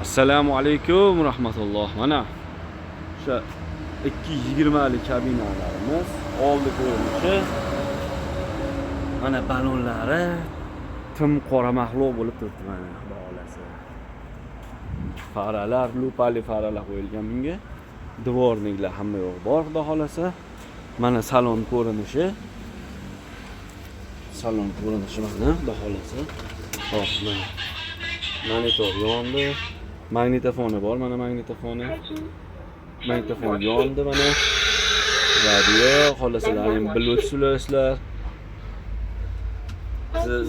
Assalomu alaykum rahmatulloh. Mana o'sha 220lik kabinalarimiz oldi ko'rinishi. Mana balonlari tim qora maxluq bo'lib turibdi mana, xudo xolasa. Faralar, lupali faralar qo'yilgan bunga. Dvorniklar hamma yo'q bor, xudo xolasa. Mana salon ko'rinishi. Salon ko'rinishi mana, xudo xolasa. Hop, mana monitor yondi. Magnitofoni bor, mana magnitofoni. Magnitofon yondi mana. Radio, xohlasalar ham Bluetooth ulasizlar.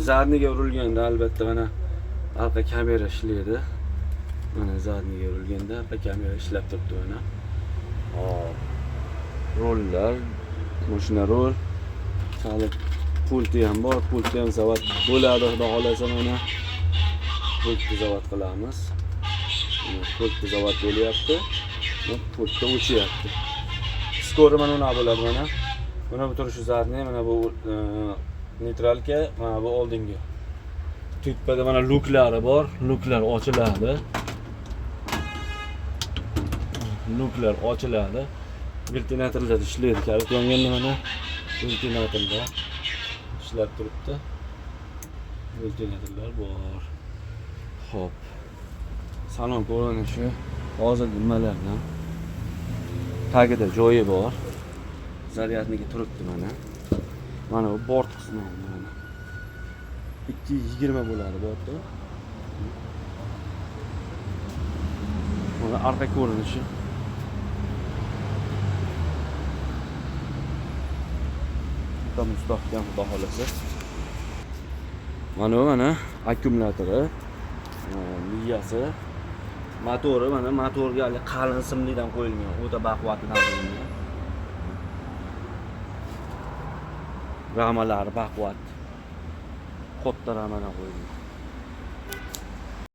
Задниga urilganda albatta mana arqa kamera ishlaydi. Mana задниga urilganda arqa kamera ishlab turibdi mana. Hop. Rollar, mashina rol. Hali pulti ham bor, pulti ham zavod bo'ladi, xudo xolasa mana. Pultni zavod qilamiz. Mana pultni zavod bo'lyapti. Pultda o'chyapti. Skori mana unaqa bo'ladi mana. Mana bu turishi задний, mana bu neytralka, mana bu oldingi. Tepada mana luklari bor, luklar ochiladi. Luklar ochiladi. Ventilyatorlar ishlaydi, kalit yonganda mana ventilyatorlar ishlab turibdi. Ventilyatorlar bor. Xo'p. Salon ko'rinishi hozir nimalardan? Tagida joyi bor. Zaryadniki turibdi mana. Mana bu bort qismi mana. 220 bo'ladi borti. Mana arqa ko'rinishi. Juda mustahkam, xudo xolasa. Mana bu mana akkumulyatori, miyasi, motori mana motorga hali qalin simlidan qo'yilgan, o'ta baquvvatidan qo'yilgan. Ramalari baquvvat. Katta ramadan qo'yilgan.